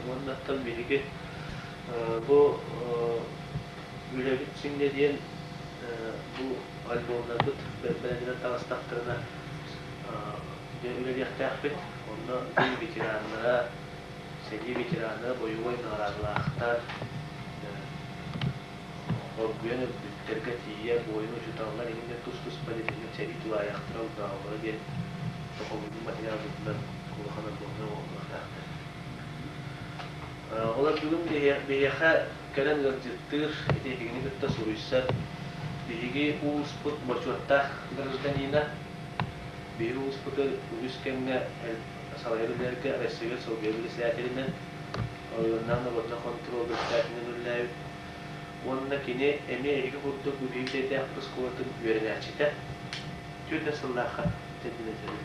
Уоннаттан биһиги бу үлэбит синньэ диэн бу альбомнарбыт бэлэмнэнэн таҕыстахтарына дьэ үлэлиэхтээхпит. Онно тыыл ветераннара, сэрии ветераннара, бойобуой наҕараадалаахтар, оргуйан өлбүттэргэ тиийэ буойун учууталлар иһинэн тус-туспа итинник сэрии тулаайахтара урдааллара диэн тохобуллуу материалбытынан улахан альбомнар оҥоһуллуохтаахтар. Олор бүгүн биһиэхэ кэлэн ыалдьыттыыр, ити эһигини кытта суруйсар биһиги улууспут бочуоттаах гражданина, биһиги улууспутун үгүс кэмҥэ салайар үлэлэргэ Россия солбуйар председателинэн, оройуоннаах народнай хонтуруол председателинэн үлэлээбит уонна кини эмиэ эһиги курдук биһиги Бүтэйдээхпит оскуолатын үөрэнээччитэ. Түөрт сыллаахха бүтэрдин этэрин.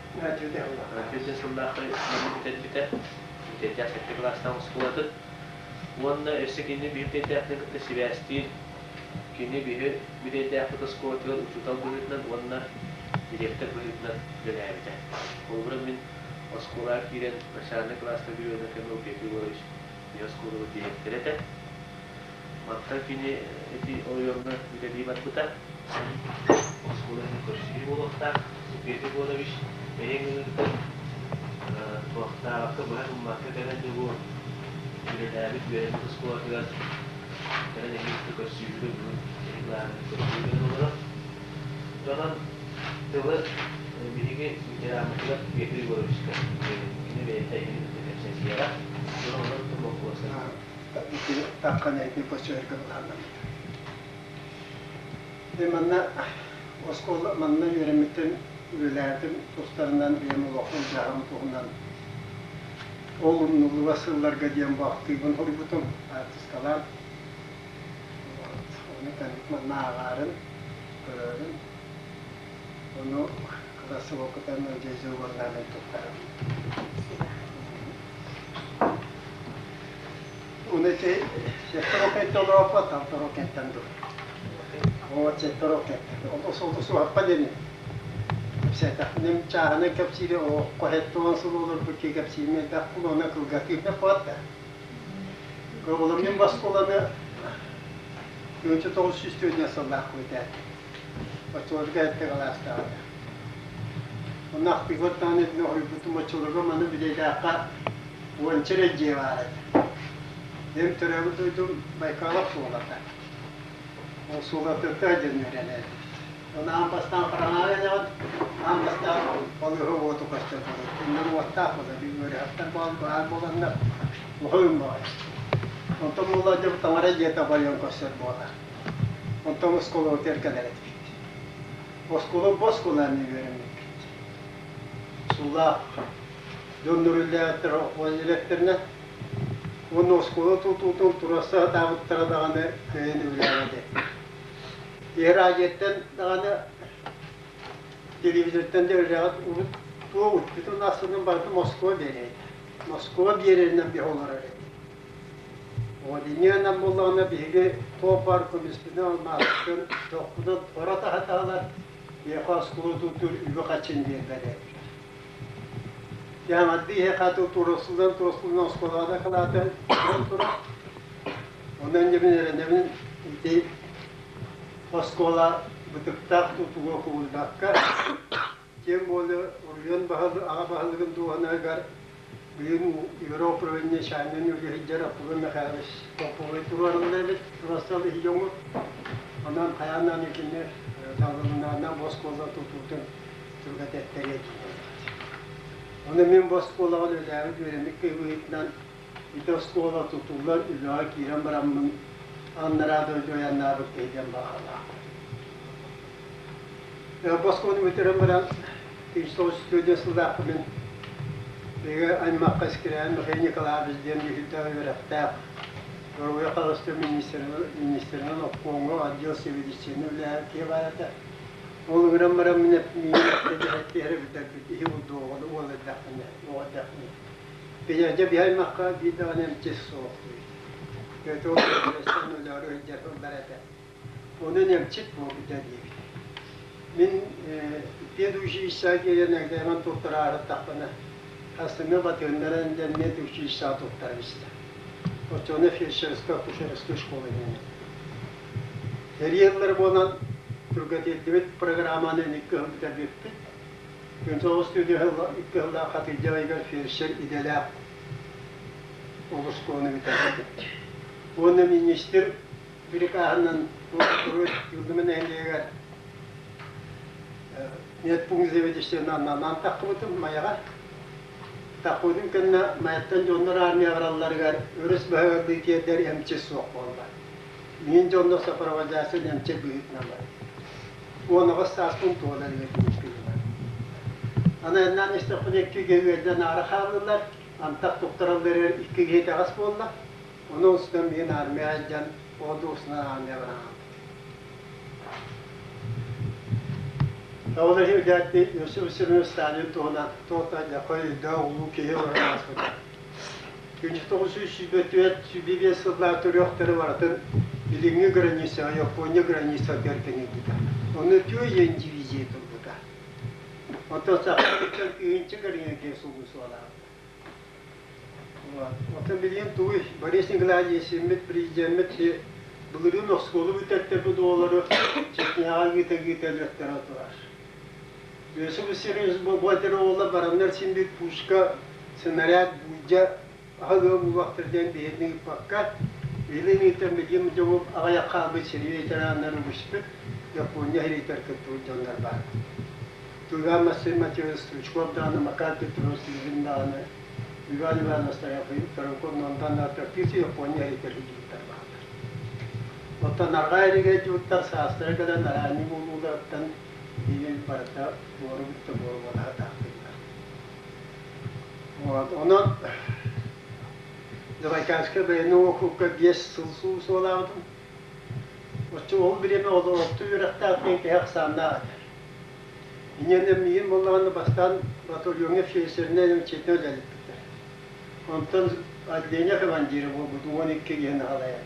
Түөрт сыллаахха бүтэрбитэ. Бүтэйдээх сэттэ кылаастаах оскуолатын. Уонна өссө кини биһи Бүтэйдээхтин кытта сибээстиир. Кини биһи Бүтэйдээхпит оскуолатыгар учуутал быһыытынан уонна директор быһыытынан үлэлээбитэ. Холобура, мин оскуолаҕа киирэн начальнай кылаастарга үөрэнэр кэммэр Петр Егорович биһи оскуолабыт дириэктэрэ этэ. Мантан кини ити оройуоҥҥа үлэлии барбыта. Оскуола иһин көрсүһүү буолуохтаах. Петр Егорович бэйэҥ ыҥырдын туохтаабакка быһа гыммакка кэлэн дьэ бу үлэлээбит үөрэммит оскуолатыгар кэлэн эһиги кытта көрсүһүүгэ бүгүн эһиги былааҥҥын көрсүһүүгэ олорор. Онон тылы биһиги ветераммытыгар Петр Егоровичка кини бэйэтэ эһигини кытта кэпсэтиэҕэ. Онон онон тыл боппуруостар. Ити таххан эти почерка быһаарламмыта. Дьэ манна оскуола манна үөрэммитим, үлэлээтим тустарынан бэйэм олохпун дьаһам туһунан ол умнуллубат сылларга диэн бу ахтыыбын хоруйбутум хаартыскалаан. Вот ону кэнник манна ааҕаарын, көрөөрүн. Ону кылассыбоккутан Надежда Егоровна туттарым. Уну ити сэттэ олороппот, алта ракеттан дур. Вот сэттэ ракеттан. Олус олус уһаппа дени. Кэпсээтэхпинэ чааһынан кэпсиири оҕоххо 70 сыл олорбут киһи кэпсиирим элбэх буолуона кылгатыырна куотта. Оҕолор мин оскуоланы 1904 сыллаах бүтээт. Оччолорго эрдэ кылаастаабыта. Онно ахтыыбар даҕаны итини хоруйбутум оччолорго маны Бүтэйдээххэ уонча эрэ дьиэ баар этэ. Эм төрөөбүт дойдум Байкалов суолата. Ол суолатыттан дьон үөрэнээбит. Ону аан бастаан хараҥаҕа кэлэҕин, аан бастаан балыыһа уоту көстөр буолар. Кинилэр уоттаах буолар, үөрэхтэр баар буоланнар улахан баҕайы. Онтон буолла дьэ таҥара дьиэтэ байан көстөр буолар. Онтон оскуолабытыгар кэлэр этибит. Оскуола бу оскуоланы үөрэммиппит. Суулаах дьоннор үллээбиттэр элэктэринэн уонна оскуола тутуутун туруорса сатаабыттара даҕаны кыайан үлэлээбэт этэ. Иһэр даҕаны телевизортан да үлэҕит урут туох үппүтүн ахсынын барыта Москва биэрэр этэ. Москва биэрэринэн биһи олорор этибит. Оҕо буоллаҕына биһиги туох баар көмүспүтүн, алмааспытын, чохпутун туора таһытаалар, биһиэхэ оскуола тутуур үбү-харчыны биэрбэт этилэр. Дьаамардыы иһэ хаатыл туруорсуллан туруорсуллан оскуолаҕа да акылаата туран турар. Онон дьэ мин эрэнэбин ити оскуола бытыктаах тутууга кубулуйбакка, тем более оройуон баһылык, аҕа баһылыгын дуоһунаһыгар Билигин Европа начальнай үлэһиттэр Аппулон Михайлович Поповой туруораллар эбит, туруорсал иһи дьоҥҥут. Онон хайаан даҕаны кинилэр талылыннаҕына бу оскуола тутуутун түргэтэттэриэ дииллэр. Ону мин бу оскуолаҕа үлэлээбит үөрэммит киһи быһыытынан ити оскуола тутуллар үлэҕэ киирэн бараммын анараа дойду айаннаабыт киһи диэн баҕалаахпын. Бу оскуоланы бүтэрэн баран 1904 сыллаахпын мин биһиги аймахха Искирээн Михаил Николаевич диэн үһүтэ үөрэхтээх Доруобуйа харыстыыр министринэн обкомҥа отдел сэбиэдиссэйинэн үлэлээбит киһи баар этэ. Ол ыҥыран баран мин миигин эттэ иһэрэ бүтэрбит иһи булду уол эрдэхпинэ, оҕо эрдэхпинэ. Дьэ биһи аймахха биир даҕаны эмчи суох диэбит. Өтө ол өлөөрү сылдьар сыллар этэ. Онон эмчит буолбута диэбит. Мин педучилищеҕа киирэн экзамен туттараары аттахпына, Хастыҥҥа батыһыннаран дьэ медучилищеҕа туттаран истэ. Оччоҕуна фельдшерскай-акушерскай школа диэн этэ. Сэрии ыллар буолан түргэтиллибит программаны икки сыл бүтэрбиппит. Күн соҕус 2 сыллаах Хатыйдьа ыйыгар фельдшер идэлээх олускуону бүтэрбитим. Уонна министр бирикааһынан Юлдума нэһилиэгэр медпункт заведующайынан анаан таххыбытым Майаҕа. Таххыбытым кэннэ Майаттан дьоннор армия баралларыгар өрүс баһыгардыы тиэрдэр эмчи суох буолла. Мин дьонно сопровождаться эмчи быһыытынан барбытым. 18 сааспын туола илик Аны эннээн истэхпинэ икки киһи ыалдьан аара хааллылар, антах туттараллар икки киһи итэҕэс буолла. Ону устан мин армия сылдьан оҕо армия баран Ол иһин дьэ Иосиф Виссарионович Сталин туһунан туох да өйдөөх улуу киһи олорон ааспыта. 1924 сыллаах төрүөхтэри барытын илиҥҥи границаҕа, Япония границатыгар кэҥэйбитэ. Онно Тюйен дивизия турбута. Оттон саха тыһыынча кэриҥэ сулууспалаабыта. Оттон билигин тугуй, Борис Николаевич Есиммит президеммит былырыын оскуола бүтэртэрбит оҕолору Чечняҕа ыыта-ыыта өлүөхтэрэ турар. Өссө бу сири бу оҕолор бараннар син биир пушка, снаряд, буулдьа аһылыга буолуохтар диэн биһигини ыыппакка, илин ыытан билигин дьоҥум аҕыйах хаалбыт сэрии ветераннарын үгүспүт Япония сэриитигэр кыттыбыт дьоннор баар. Туган Максим Матвеевич Стручков даҕаны, Макар Петрович Левин даҕаны, Иван Иванович Тараков Нондан Тартыыс Япония сэриитигэр сылдьыбыттар бааллар. Оттон арҕаа илигэ дьууттар саастара кэлэн араанньы буолууларыттан биир барыта буору бүтэ буору буолаһатаахтыыллар. Вот. Онон Забайкальскай военный округка 5 сыл суулаабытым. Оччо ол бириэмэ олорто үөрэхтээх диэн киһи ахсааннаах этэ. Инньэ миигин буоллаҕына бастаан батальоҥҥа фельдшеринэн эмчитинэн үлэлэппиттэр. Онтон отделение командира буолбут 12 киһини халайан.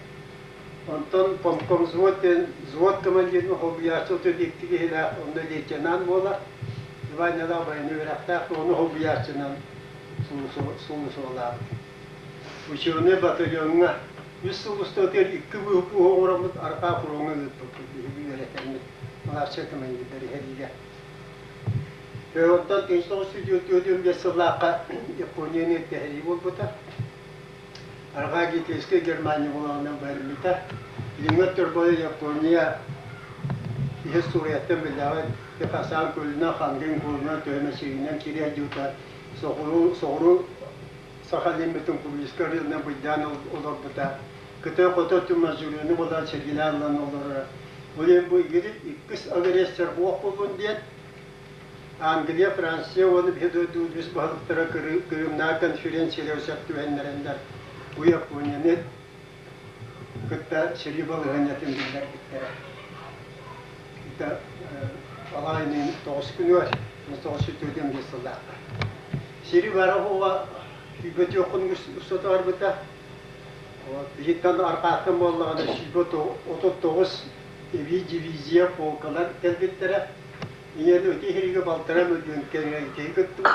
Онтон помкомвзвод диэн взвод командирын холбуйааччы 32 киһилээх онно лейтенант буолар. Званиелаах военнай үөрэхтээх ону холбуйааччынан сулусуолаабыт. Учебнай батальоҥҥа үс сыл устатыгар икки быыһык оҥороммут арҕаа фроҥҥа ыыппыппыт биһиги үөрэтэммит младшай командирдар иһэриигэ. Онтон 1945 сыллаахха Японияны ирдэһэрии буолбута. Арҕаа Гитлерскэй Германия буолаҕынан бэриммитэ. Илиҥҥи өттөрбойу Япония иһи Суруйаттан биллэҕин Хасан көлүнэн, Хангин куолунан төһө сиринэн кириэ дьута соҕуруу соҕуруу Сахалиммытын Кубинскай арыытынан быйдаан олорбута. Кытай хото өттүн Манчжурияны булан сэргилээн ылан олороро. Ол иһин бу игири иккис агрессор суох буоллун диэн Англия, Франция уонна биһи дойду үс баһылыктара Крымнааҕы конференциялары сөп түһэннэрэннэр бу Японияны кытта сэрии балаһыанньатын биллэрбиттэрэ. Это алаайынын тоҕус күнүгэр, 1945 сыллаахха. Сири бара-буола сүүрбэ хонук устата барбыта. Биһиттэн арҕааттан буоллаҕына 139 эбии дивизия полкалар кэлбиттэрэ. Ийэни ити иһиригэ балтараа мөлүйүөн кэриҥэ киһи кыттыбыта.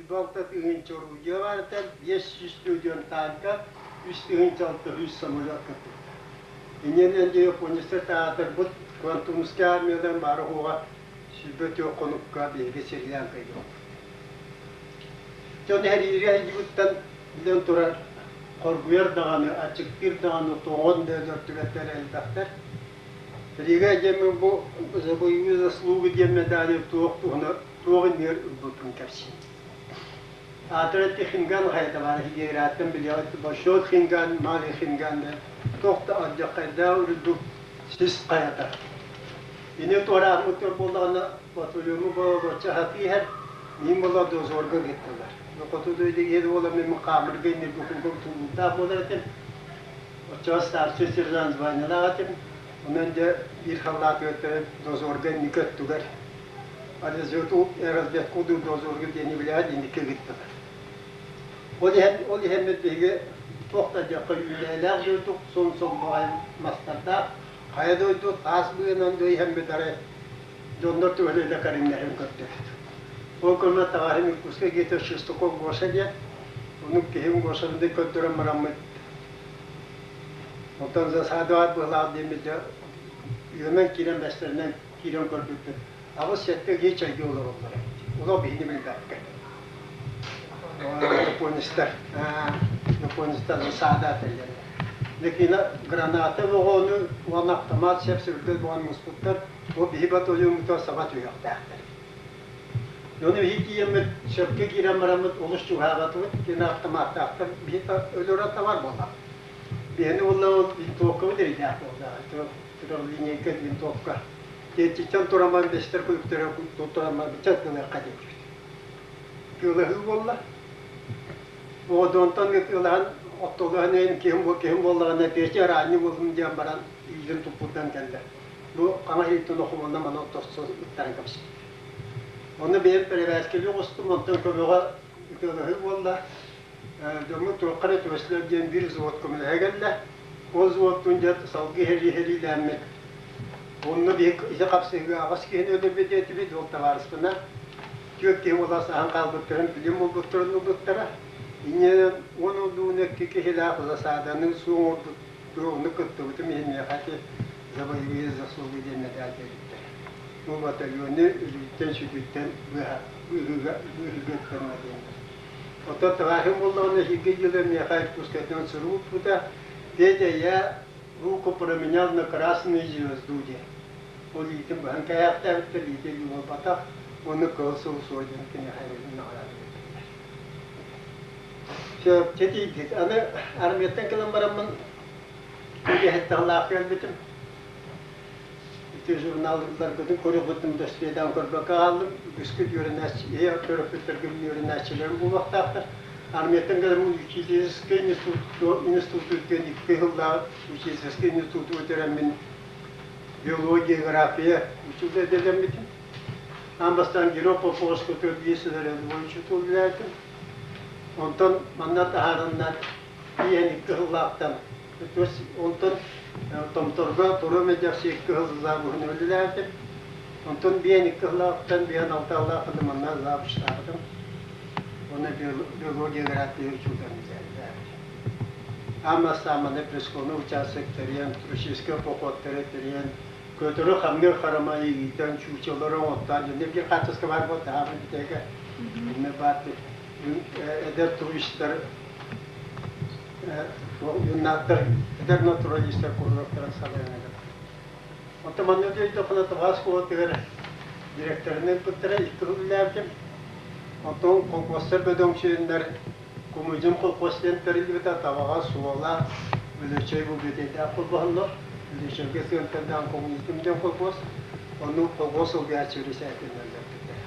26 000 орудие баар этэ, 500 миллион танка, 3600 самолет кыттыбыта. Иннинэн дьэ японецтар таатырбыт Квантунскай армиядан баара-суоҕа 24 хонукка биһиги Сри Ланкайга Дьон эһэриигэ илдьибиттэн билэн турар хоргуйар даҕаны, аччыктыыр даҕаны, тоҕон да өлөртүбэттэр элбэхтэр. Рига диэммин бу «За боевые заслуги» диэн медали туох туһуна туох иннигэр ылбыппын кэпсиим. Аатырати Хинган хайата баар Гераттан билиэҕит Большой Хинган, Малый Хинган диэн туох да алдьархайдаах үрдүк сис хайата. Ини туорааммыт буоллаҕына батальону болоччу аһатыы иһэр, мин буола дозорга ыыттылар. Хоту дойду иһэр буола мин хаамырга инниргэ курдук тулуурдаах буолар этим. Оччоҕо старший сержант званиелаах этим. Онон дьэ биир халлаатыгар дозорга инники өттүгэр разведку дозорга диэни билээт инники ыыттылар. Ол иһэн ол иһэммит биһиги туох да диэххэ үүнээлээх дойду сон солбоҕой мастардаах хайа дойду таас быанан да иһэммит арай дьоннор төһөлөйдө кэриҥнэһэн көрдөбүт. Ол көмө таҕаһым Иркутскай гиэтэ Шестаков Гоша диэн. Оннук киһим Гошаны көрдөрөн бараммыт. Онтон засадовать быһылаах диэммит дьэ үөмэн киирэн бэстэринэн киирэн көрбүппүт. Аҕыс-сэттэ киһи чэйдии олороллор эбит. Олох биһини билбэккэ. Японецтар, японецтар засада этэллэр. Лекина граната оҕону уонна автомат сэп-сирдэл буолан муспуттар. Бу биһи батальоммутугар саба түһүөхтээхтэр. Ону биһи тиийэммит, сөпкө киирэн бараммыт олус чугаһаабатыбыт, кини автоматтаахтар биһи өлөрө табар буолла. Биһини уонна ол винтовкабыт эрэйдээх буолла, трехлинейка винтовка. Тиэрчиттэн тураман бэстэр күлүктэрэ туттараммар быччат гыныахха диэбит. Тыалаһыы буолла. Оҕодуонтан ытыалаһан, оттолоһон иһин киһим, киһим буоллаҕына Петя араанньы буоллум диэн баран илиитин туппутунан кэллэ. Бу хаҥас илиитин охуманна маны оттоссон ыттаран кэбиспит. Онно бэйэм бэрэбээскэлии оҕустум, онтон көмөҕө ытыалаһыы буолла. Дьоммут туохха эрэ түбэстилэр диэн биир взвод көмөлөһө кэллэ. Ол взводтуун дьэ салгыы сэрии-сэриилээммит. Онно биһи ити хапсыһыыга аҕыс киһини өлөрбүт этибит, ол табаарыспына. Түөрт киһи буола саһан хаалбыттарын билим булбуттарын ылбыттара. Инньэ 10 улуун икки киһилээх засаданы суох оҥорбут Оннук кыттыбытым иһин миэхэ ити «За боевые заслуги» диэн мэтээл биэрбиттэрэ. Бу батальону өлүүттэн-сүтүүттэн быыһыга ыттарына диэннэр. Оттон товарищым буоллаҕына эһиги дьылы миэхэ Иркутскайтан суруйбута «Петя, я руку променял на красную звезду» диэн. Ол иитин быһан кээһээхтээбиттэр, иитэ илии буолбатах, уонна кыһыл сыл суо диэн киниэхэ наҕараадалаабыттар. Сөпкө тиийбит. Аны армияттан кэлэн бараммын үгэһитталлаах кэлбитим. Ити журналларгытын көрүөхпүттэн дэспиэдээн көрбөккө хааллым. Үгүскүт үөрэнээччи, ийэ төрөппүттэргим үөрэнээччилэрим буолуохтаахтар. Армияттан кэлэн учительскай институт диэн икки сыллаах учительскай институту бүтэрэммин биология, география учуутала идэлэммитим. Аан бастаан Герой Поповскай биир сыл эрэ учуутал үлэлээтим. Онтон манна таһаарыннар тиийэн икки сыллаахтан, онтон Томторго Туруом Эдьэхси икки сыллаах уһун үлэлээтим. Онтон биэн икки сыллаахтан биэн алта сыллаахтан манна завучтаабытым. Уонна биология география учууталын үлэлээбитим. Аан бастаан манна прискольнай учаастак тэрийэн, туристическай походтары тэрийэн, көтөрү хамныыр харамайы иитэн, чуучалары оҥоттоон, дьэ биир хаартыска баар буолта, аабын бүтэйгэ иннэ баар эдэр туристар юннаттар эдэр натуралистар куруоктарын салайан Онтон манна өйдөххүнэ Табаас куотугар директорынан ыппыттара икки сыл үлэлээбитим. Онтон колхуостар бөдөҥсүйэннэр Кумудьун колхоз диэн тэриллибитэ Табаҕа, Суола, Өлөчөй бу бүтэйдээх холбоһоннор. Өлөчөйгө сыантардаан Коммунизм диэн колхоз. Ону колхоз солбуйааччы үрүсээтиннэллэрбиттэрэ.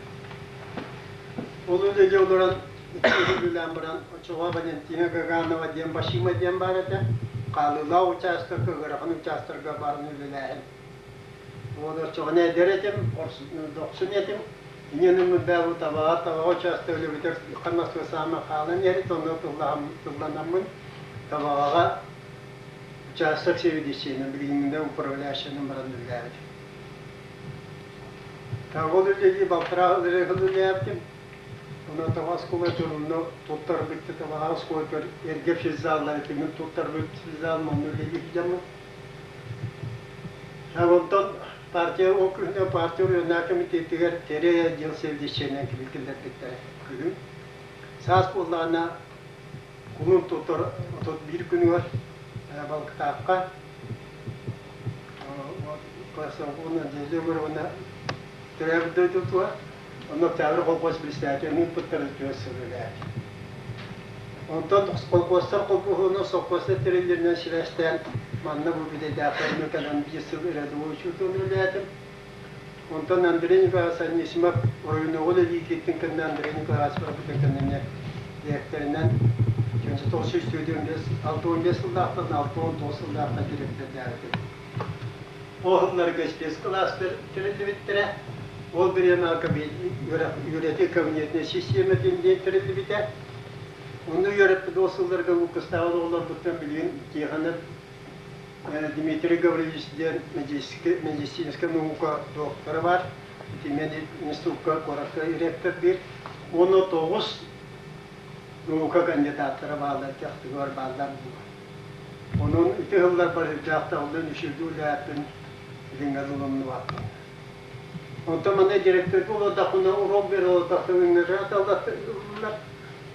Ол үлэлии олорон икки үлэлээн баран оччоҕо Валентина Гаганова диэн Башима диэн баар этэ. Хаалыылаах учаастакка, ыарахан учаастарга баарын үлэлээһин. Уон оччоҕуна эдэр этим, дохсун этим. Инньэ бу табаҕа табаҕа учаастак үлэбитэр хамнаска саама хаалан иһэрит, онно тылланаммын Табаҕаҕа учаастак сэбиэдиссэйинэн билигиннэ управляющайынан баран үлэлээбитим. Ол үлэлии балтараа сыл үлэлээбитим. Онон Таба оскуолатыгар онно туттарбыт Табаҕа оскуолатыгар эргэ физзаллар этимин туттарбыт физзал манна үлэлии сылдьаммын. Онтон партия ол күһүнэ партия оройуоннааҕы комитетыгар Терей отдел сэбиэдиссэйинэн киллэрбиттэрэ күһүн. Саас буоллаҕына кулун тутар 31 күнүгэр Балыктаахха Надежда Егоровна төрөөбүт дойдутугар онно Октябрь колхоз председателин ыыппыттарын түөрт сыл үлэлээбит. Онтон колхозтар холбоһууну совхозтар тэриллэринэн сибээстээн манна бу бүтэйдээхтэринэн кэлэн биир сыл рядовой учууталын үлэлээтим. Онтон Андрей Николаевич Анисимов оройуоннааҕы үлэлии кэннэ Андрей Николаевич барбытын кэннэ дириэктэринэн 1945 65 сыллаахтан 69 сыллаахтан дириэктэрдээбитим. Ол сылларга спецкылаастар тэриллибиттэрэ. Ол бириэмэҕэ үөрэтии кабинетнай систиэмэтин диэн тэриллибитэ. Онно үөрэппит ол сылларга выпустаабыт оҕолорбуттан билигин Тихонов Дмитрий Гаврильевич диэн медицинскэй наука доктора баар. Ити мен институкка куоракка ректордыыр. 19 наука кандидаттара бааллар, техтыгар бааллар буолар. Онон ити сылларбар сүрдээх таҕыллан үчүгэй үлээппин билиҥҥэ дылы умнубаппын. Онтон манна директорга олордохпуна урок бере олордохпуна ыҥырыа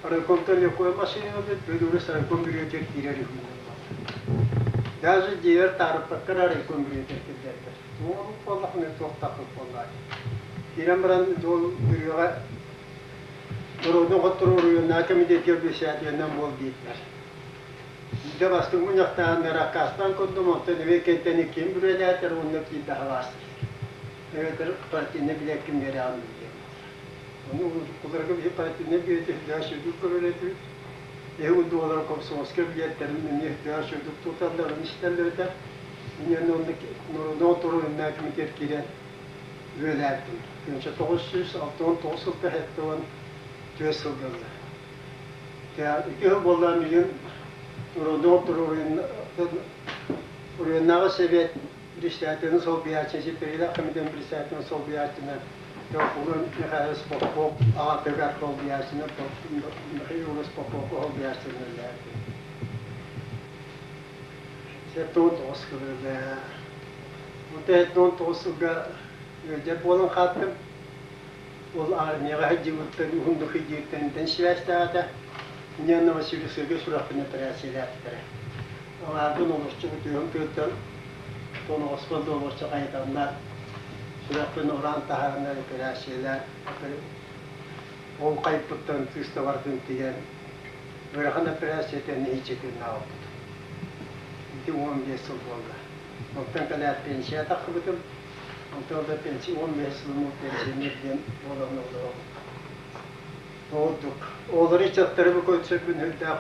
райкомтан легкой машина ылбыт, Бүлүүрүс райком бүрүөтүгэр киирэр үһү. Даже дьиэбэр таарыппакка эрэ райком бүрүөтүгэр киллэрдэр. Туох буоллахпына туохтаахпыт буоллаҕай. Киирэн баран ол бүрүөҕэ Народнай хоттору оройуоннааҕы комитетыгар бэсээтийэнэн буол диэтилэр. Биирдэ бастыҥ мунньахтааһыннары аккаастаан көрдүм, онтон эбээ кэнтэн иккиэн бүрүөлээтэр уонна киирдэ аһылаастар. Эбэтэр партийнай билээккин биэрэҕин диэн. Ону уруккуларга биһи партийнай билиэти үрдээх сүрдүк көрөр этибит. Эһи удуолара комсомольскай билиэттэрин эмиэ үрдээх сүрдүк туталларын истэллэр этэ. Инньэ онно народнай оройуоннааҕы комитет киирэн үлэлээбитим. 1969 сылга 74 сылга ылла. Ити сыл буолла миигин Народнай оройуоннааҕы сэбиэт председателин солбуйааччы Сиперилээх комитетын председателин солбуйааччынан Улан Михайлович Попов аҕатыгар солбуйааччынан Михаил Иванович Попов солбуйааччынан үлэлээбитим. 79 сылга 79 сылга ыалдьар буолан хааттым. Ол армияҕа сылдьыбыттан уһуннук сылдьыыттан сибээстээх этэ. Инньэ Новосибирскайга сүрэхпин эпэрээссийэлээбиттэрэ. Аҥаарбын олорчу бүтүөм тыаттан тоноҕоспор да олорчу хайытаннар сүрэхпин ураан таһаараннар эпэрээссийэлээн ол хайыппыттан кыыс табартын тигэн ыарахан эпэрээссийэтэ нэһииччэ тыыннаабыппыт. Ити 15 сыл буолла. Онтон кэлээт пенсия тахсыбытым. Онтон да пенсия 15 сылым пенсионер диэн буолан олоробун. Ордук. Оҕолору ыччаттары бу көрсөрбүн үрдээх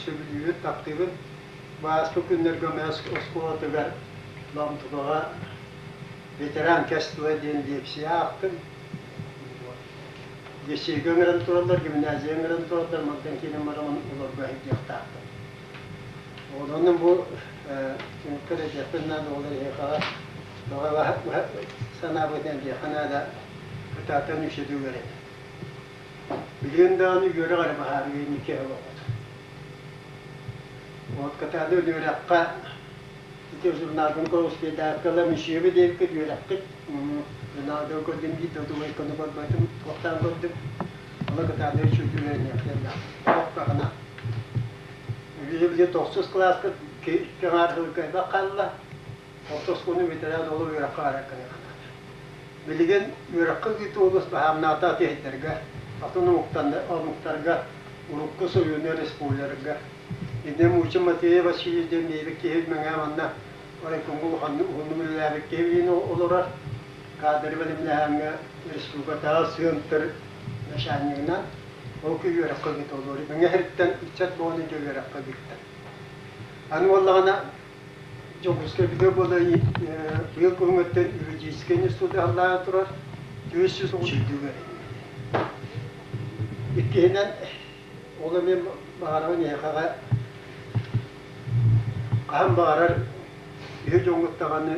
сөбүлүүбүн, таптыыбын. Бааспы күннэргэ Мэс оскуолатыгар Ламтулаҕа ветеран кэс тыла диэн лиэксийэ аахтым. Лиссиэйгэ ыҥыран тураллар, гимназия ыҥыран тураллар, мантан киирэн баран олорго сылдьыахтаахпын. Онон бу түмүккэ этиэхпин наада ол эһиэхэҕэ санаабытынан диэххэ наада кытаатан үчүгэй этэ. Билигин даҕаны үөрэх эрэ баһаарыгар инники олоҕут. Вот кытааны үөрэххэ ити журналгын көрүспүйдээккэ мүсүөбү диэбиккит үөрэххит журналга көрдүм биир да удумайканы көрбөтүм туохтаан көрдүм ону кытааны үчүгэй үөрэниэхтэрдээх олохтоҕуна били тохсус кылааска икки аҥаар сылга элбэх хаалла ортос ону бүтэрээт ол үөрэххэ барар гыныахтаах. Билигин үөрэххэ ыытыы олус баһаамнаата тиһиттэргэ, атын омуктарга, урукку Союзный республикаларга. Инньэ Мучин Матвей Васильевич диэн биһиги киһи мэҥэ манна райкомҥа улаханнык уһуннук үлэлээбит киһи билигин олорор. Кадры бэлэмнээһиҥҥэ республикатааҕы сыантыр начальнигынан ол күн үөрэххэ ыыта олорор. Мэҥэ сириттэн ыччат буолан дьэ үөрэххэ ыытта. Аны буоллаҕына Дьокуускай бүтэ буола быйыл күһүҥҥүттэн юридическай институт аһыллаары турар 400 сүүрдүүгэр. Иккиһинэн, ол эмиэ баҕарабын эһиэхэҕэ хаһан баҕарар үһү дьоҥҥут даҕаны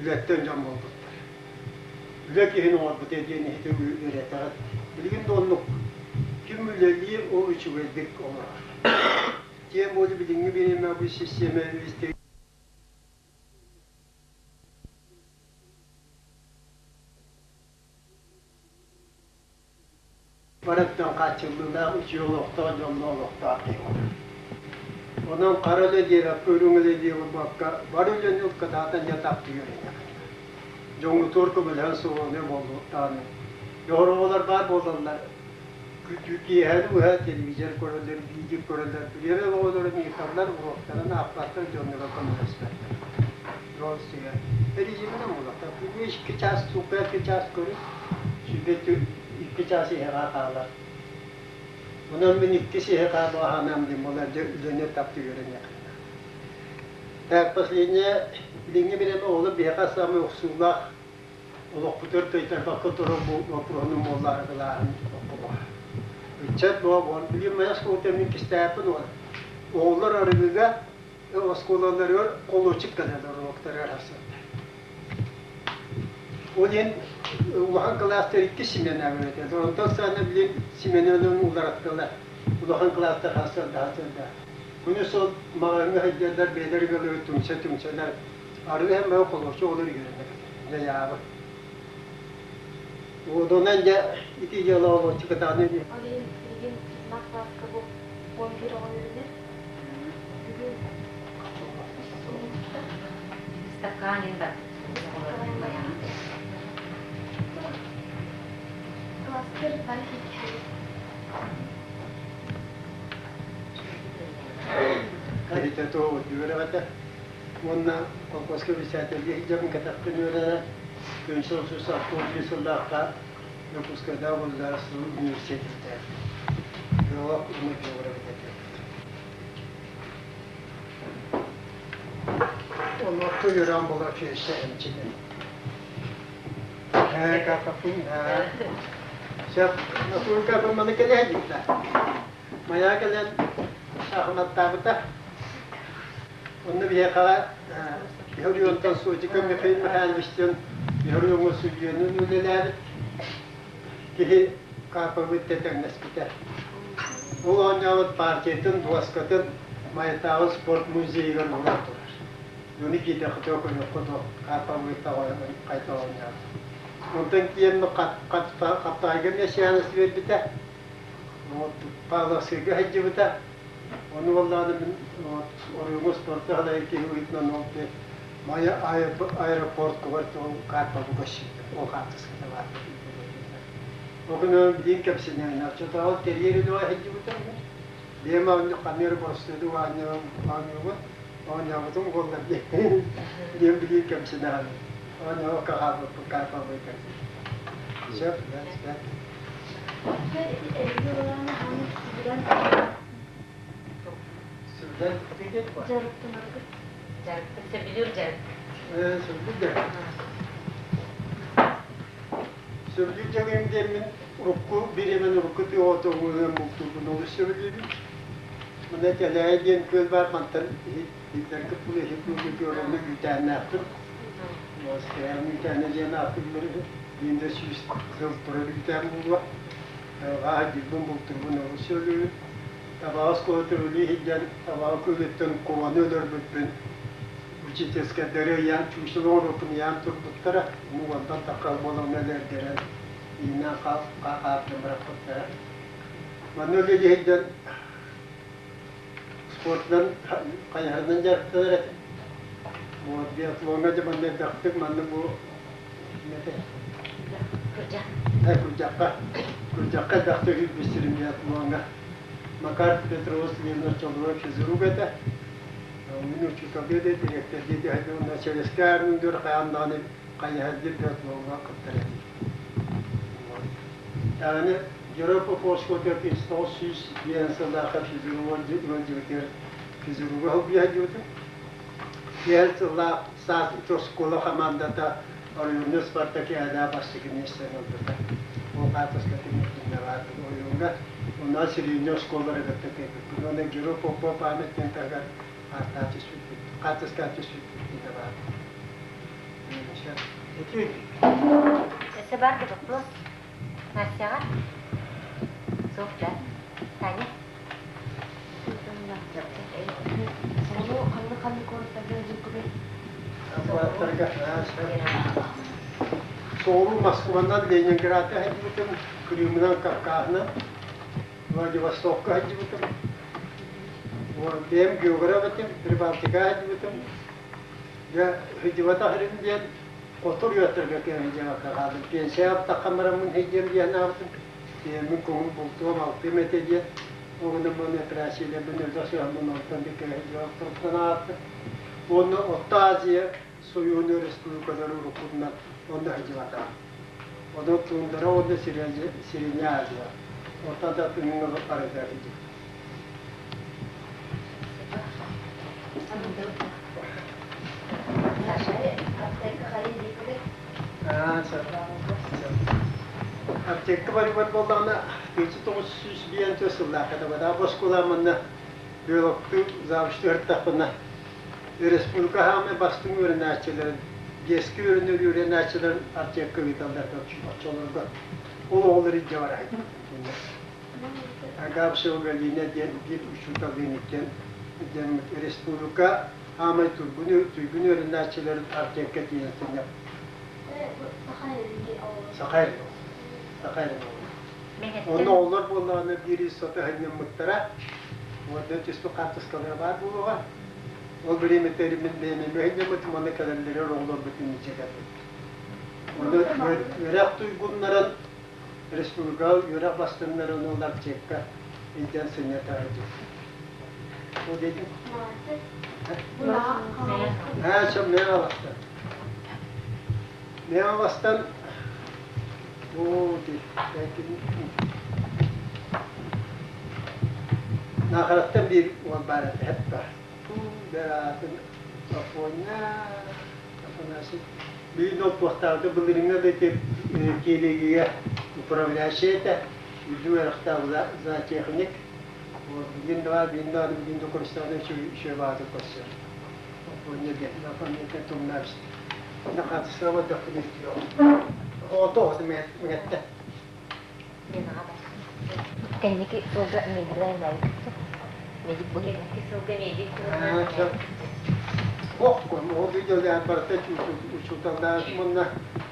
үлэттэн дьон буолбуттар. Үлэ киһини оҥорбута диэн иһити үөрэтэҕит. Билигин да оннук ким үлэлиир, ол үчүгэйдик олорор. Тем более билиҥҥи бириэмэ бу систиэмэ барыттан хааччыллыылаах үчүгэй олохтоох дьонно олохтоох киһи буолар. Онон хара үлэ диэбэккэ, үрүҥ үлэ диэ буолбакка, бары үлэни кытаатан дьэ таптыы үөрэниэххэ. Дьоҥҥутугар көмөлөһөн суоҕуна буолуохтаҕына. Дьоҕур баар буолаллар, Киэһэни быһа телевизор көрөллөр, видео көрөллөр, бириэмэ оҕолорун ыыталлар, уруоктарын аахпаттар, дьонноро көмөлөспөттөр. Дьон сыһыар. Режиминэн буолуохтаах. Күҥҥэ икки чаас, суукка икки чаас көрү, сүүрбэ икки чаас иһэҕэ хаалар. Онон мин икки сиһэ хаалаһанаам диэн буолар, дьэ үлэни таптыы үөрэниэххэ. Так, последнее, билиҥҥи бириэмэ оҕолор биһиэхэ саамай охсуулаах олохпутугар кыайтарбакка турар бу боппуруоһунан буолла арыгылааһын боппуруоһа. Ыччат буолан, билигин моя оскуолата мин кистээппин уол. Оҕолор арыгыга оскуолаларыгар холуочук кэлэллэр уруоктарыгар сарсыарда. Ол иһин улахан кылаастар икки симэнэ этэ. Онтон саана билин симэнэнэн улараттылар. Улахан кылаастар хасырда хасырда. Күнүс ол маҕаһыҥҥа сылдьаллар, бэйэлэр ыаллары түмсэ-түмсэлэр. Арыгы иһэн баран холуочук олор үөрэнэ кэлэр. Дьайаабыт. Уодунан дьэ ити дьыала олоччу кытааны Ол иһин билигин мас класска бу 11 оҕо үөрэнэр. Бүгүн үс улууста. Стакан бар. Кластер бары икки. Киһитэ туох үөрэҕэ уонна колхозка председателгэ сылдьабын кэтэхпин үөрэнэн күн сыл сыл сыллаахха Дьокуускайдааҕы государственнай университетэ геолог уонна географ идэтэ. Онуотта үөрэҕим буолар физика эмчитин. Ээ, капапын, Сөп, натурка маны кэлэ дьиттэ. Майа кэлэн саахыматтаабыта. Онно биһиэхэҕэ Иһорионтан Сотиков Михаил Михайловичтыын Иһориоҥҥа судьуйанан үлэлээбит киһи Карповы тэҥнэспитэ. Ол оонньообут партиятын дуоскатын Майатааҕы спорт музейыгар ууран турар. Ону киитэххитэ көрүөххүт ол Карповы хайта оонньообут. Онтон киэн Хаптаайга Мессианас биэрбитэ. Павловскайга сылдьыбыта. Ону буоллаҕына мин оройуоҥҥа спорка салайар киһи быһыытынан ол Майа аэропорткабар ол картабы көрсүбүтүм. Ол хаартыската баар. Ол гынан билигин кэпсэнэбин. Оччотооҕу тэрийэр үлэҕэ сылдьыбытым. Бэйэм ханна эрэ боростуойдук оонньуубун. Оонньообутум буоллар диэн диэн билигин кэмсинэҕин. Оонньообокко хаалбыппын картабы кэлбит. Сөп, сөп. Сүрдэн Дьарыктанаргыт. Дьарыктык сөбүлүүр дьарык. Сөбүлүүр дьарык. Сөбүлүүр дьарыгым диэммин урукку бириэмэн урукку тыа бултуурбун олус сөбүлүүбүн. Мына Тэлээйи диэн күөл баар мантан иһиллэргэ пул иһит күөлү үүтээннээхпин. Москваҕа үүтээнэ диэн ааттыыллар үһү. Биир да 100 сыл турар үүтээн буолуо. Тыаҕа дьылбын бултуурбун олус сөбүлүүбүн. Табаҕа оскуолата үлэлии сылдьан табаҕа күөлүттэн кубаны өлөрбүппүн учительскайдары ыйаан чуучула оҥоруохпун ыйаан турбуттара. Ону уонтан тахха буолан өлөрдөрөн иинэн хаартан бырахпыттара. Манна үлэлии сылдьан спортунан хайыһарынан дьарыктанар этим. Вот биатлоҥҥа дьэ манна элбэхтик манна бу Кырдьах. Кырдьахха. Кырдьахха элбэхтик үүрбүстэрим биатлоҥҥа. Макар Петрович Ленар Чолура физрук этэ. Мин учууталлыы да дириэктэрдии да уонна Челескэ арминдыр хайаан даҕаны хайыһардыыр биатлоҥҥа кыттар этим. Даҕаны Герой Поповского 1905 сыллаахха физруга ыалдьыбытыгар физруга сылдьыа сылдьыбытым. Киэһэ сыллаах саас оскуола хамаандата оройуоҥҥа спартакиада бастакы миэстэни ылбыта. Ол хаартыска түмүктүүнэ баар оройуоҥҥа онно сирийинньэ оскуолалары кытта кыайбыппыт. Уонна Герой Попова памятник таһыгар хаартыска түспүппүт баар. Өссө бар да вопрос? Настяҕа? Суох да? Таня? Ону ханнык-ханнык куораттарга ыдьыккыный? Куораттарга Соҕуруу Москванан Ленинградка сылдьыбытым, Крымынан, Кавказынан, Владивостокка сылдьыбытым. Бэйэм географ этим, Прибалтикаҕа сылдьыбытым. Дьэ, сылдьыбатах эрим диэн хоту уйаттарга кэлэн дьиэҕэ хааллым. Пенсия аптахха бараммын сылдьыам диэн аабытым. Мин көҥүл бултуом, алтыам этэ диэн. Ол гынан баран операцияларбын элбэх сыһаммын онтон да кэлэ сылдьыбаттарыттан ааттым. Уонна Орто Азия Союһун республикаларын уруккутунан онно сылдьыбатаҕым. Онон туундара уонна Средняя Азия. Онтон да тыҥҥа барыта сылдьыбыт. Аптека барыбар буоллаҕына, 1905 сыллаахха да бу оскуола манна биологтуу завучтуу сырыттахпына, республика хаамай бастыҥ үөрэнээччилэрин Биэскэ үөрэнэр үөрэнээччилэр артекка ыыталлар оччолорго. Ол оҕолор илдьэ бара сылдьыбыттар. Агапшева Галина диэн биир учууталлыын иккиэн диэн республика аамай туйгун туйгун үөрэнээччилэрин артекка тиийэн сынньап. Саха эрин Саха эрин Онно оҕолор буоллаҕына биир ис сото сынньаммыттара. Уонна түспүт хаартыскалара баар буолуоҕа. Ол бириэмэтэ мин бэйэм эмиэ сынньаммытым уонна кэлэллэригэр оҕолорбутун илдьэ кэлбиппит. Онно үөрэх туйгуннарын республикаҕа үөрэх бастыҥнарын уонна аптека илдьэн сынньата сылдьыбыт. Ол диэтим. Аа, чом мен аластан. Мен аластан оо ди Наахараттан биир уол баар этэ хэп баар. Бэраатын Афоня Афанасий Бүгүн оппуохтаабыта былырыыҥҥа да ити киэлигигэ управляющай этэ, үрдүк үөрэхтээх зоотехник. Вот бүгүн да баар, бүгүн да бүгүн да көрүстэҕинэ үчүгэй баҕатык көрсөр. Оппуонньа диэн, Афанасий Тумнаевич. Онно хаартыскаҕа бардахпына Оҕото оҕото мэҥэттэ. Кэнники сылга медик Медик бу кэнники сылга медик Ох, ол видеолар барыта учууталлаах уонна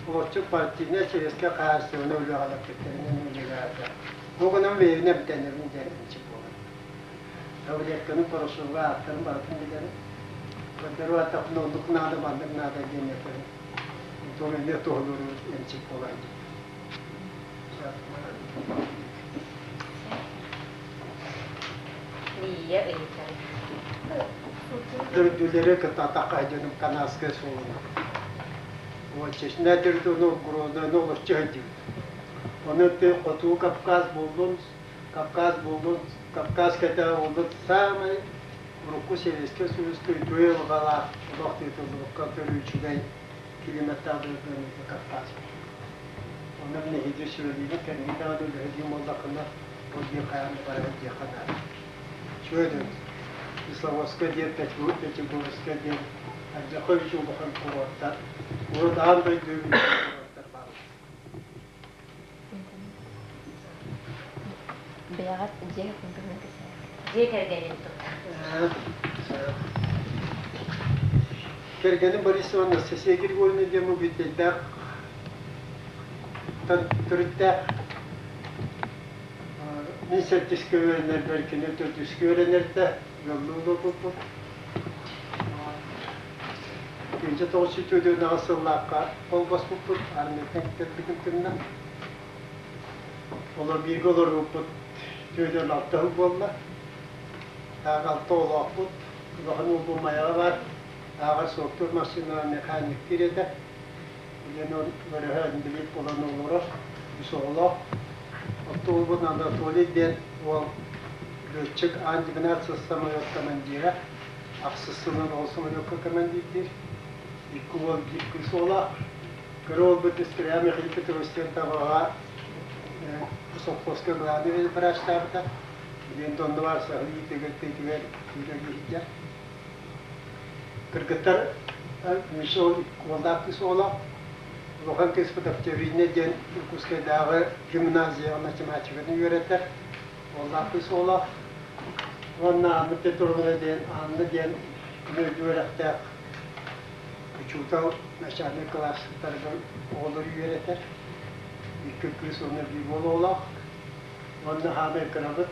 олорчу партийнай сельскэй хаһаайыстыбаны үлэҕэлэппиттэринэн үлэлээбитэ. Бу гынан бэйэбин эмтэнэбин диэн инчи буолар. Таблетканы, порошогу ааттарын барытын билэрим. Көрдөрү аттахпына оннук наада, маннык наада диэн этэрим. Онтон эмиэ туһулууру эмчит буолар дии. Лия ыйытар. Төрдүлэри кытта атахха дьонум Канадская суолунан. Вот Чечня төрдүнү Грознайны олорчу сылдьыбыт. Ону ты Хотугу Кавказ буоллун, Кавказ буоллун, Кавказ кэтэ буоллун самый урукку Советский Союзка үтүө ылҕалаах олох тыытыллыбыкка төрүүчүгэй километрдаах дойдуну Кавказ. Онно мин эһиги сүбэлиибин, кэнники даҕаны үлэһитиим буоллаххына, ол диэн хайаан да барабын диэххэ наада. Үчүгэй Кисловодскай диэн Пятигорскай диэн Ардьакович улахан куораттар, урут аан дойду куораттар бааллар. Бэйэҕит дьиэ дьиэ кэргэнин тута. Кэргэним Борисова Анастасия Григорьевна диэн бүтэйдээх төрүттээх. Мин сэттискэ үөрэнэрбэр кини төрдүскэ үөрэнэрдэ, ыаллыы олорбуппут. 1904 сыллаахха холбоспуппут, армияттан кэлбитим кэннэ. Олор бииргэ олорбуппут 46 сыл буолла. Таах алта оҕолоохпут. Улахан уолбум Майаҕа баар. Ааҕар суоттуур массыынаҕа механиктиир этэ. Диэн ол өрөһө билип булан олорор, үс оҕолоох. Оттон Анатолий диэн уол летчик Ан-12 самолет командира, ахсыс сылын ол самолекка командирдиир. Икки уол, биир кыыс уолаах. Кыра уолбут Искря Михаил Петрович диэн табаҕа совхозка главный врачтаабыта. Билигин да онно баар саһыл иитигэр тыытыгар күүрэ иһдэр. Кыргыттар Миша уоллаах кыыс оҕолоох. Улахан кыыспыт Октябрина диэн Иркутскайдааҕы гимназияҕа математиканы үөрэтэр. Уоллаах кыыс оҕолоох. Уонна Анна Петровна диэн Анна диэн үрдүк үөрэхтээх учуутал начальнай кылаастарыгар оҕолору үөрэтэр. Икки кыыс уонна биир уол оҕолоох. Уонна хаамай кырабыт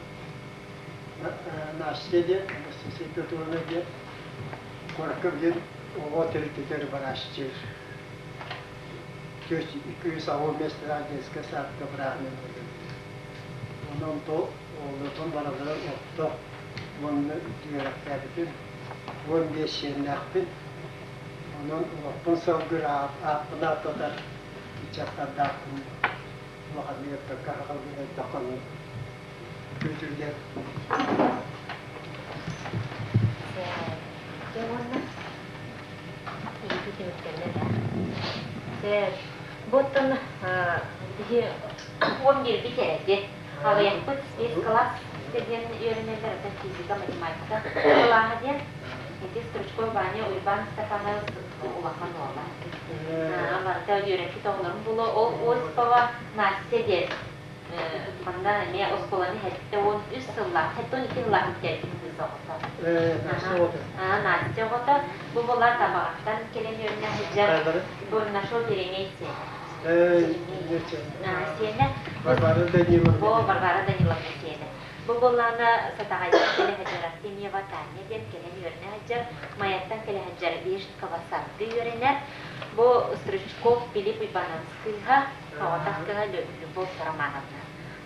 Настя диэн, Анастасия Петровна диэн куоракка билин оҕо тэрилтэтигэр барааччы. Икки аҕыс миэстэлээх детскай садка бырааһынан үлэлиир. Онон то оҕолортон баралара орто уонна үөрэхтээбитим 15 сиэннээхпин. Онон олохпун салгыр ааппын ааттатар ыччаттардаахпын улаханнык эппэккэ аһаҕалыы элбэх Күтүргэн. Дьэ уонна иити түмүктэннэ да. Сэр, бу оттон биһи 11 эрэ Аҕыйахпыт спецкласс диэн үөрэнэллэр, оттон физика, математика кылааһа диэн. Ити Стручков Ваня Уйбаан Степанович улахан уола. Барыта үөрэппит оҕолорум буолуо. Ол Осипова Настя диэн манна эмиэ оскуоланы 73 сыллаах, 72 сыллаах бүтэрбит кыыс оҕото. Настя оҕото. Бу буолар Табаҕаттан кэлэн үөрэнэ сылдьар Бурнашов Еремей сиэнэ. Сиэнэ. Варвара Даниловна. Бу Варвара Даниловна сиэнэ. Бу буоллаҕына Сатаҕайдан кэлэ сылдьар Артемьева Таня диэн кэлэн үөрэнэ сылдьар, Майаттан кэлэ сылдьар Вешникова Саргы үөрэнэр. Бу Стручков Филипп Иванович кыыһа, соҕотох кыыһа Любовь Романовна.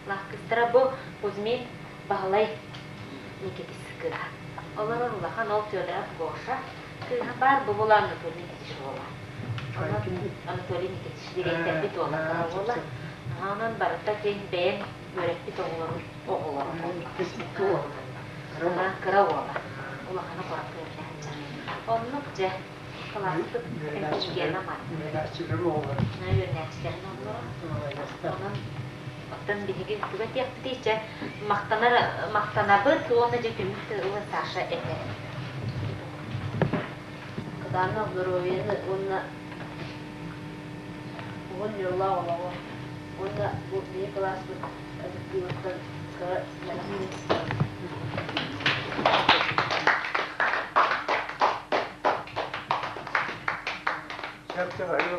Лаах кыыстара бу Кузьмин Баһылай Никитис кыыһа. Олорор улахан ол Федоров Гоша кыыһа баар, бу була Анатолий Никитич уола. Анатолий Никитич дириэктэрбит уола, кыра уола. Онон барыта син бэйэм үөрэппит оҕолорум оҕолоро буолла. Кыра уола. Улахана куракка үөрэнэ сылдьар. Оннук дьэ кылааспыт гена маннык. Үөрэнээччилэрин оҕолоро. Үөрэнээччилэрин оҕолоро. Онон оттон биһиги тугу этиэхпитий чэ махтанар махтанабыт уонна дьэ түмүк тылы Саша этэр. Кытаанах здоровьены уонна уһун дьоллоох олоҕу уонна бу биһи кылааспыт коллективыттан кыра Сөп.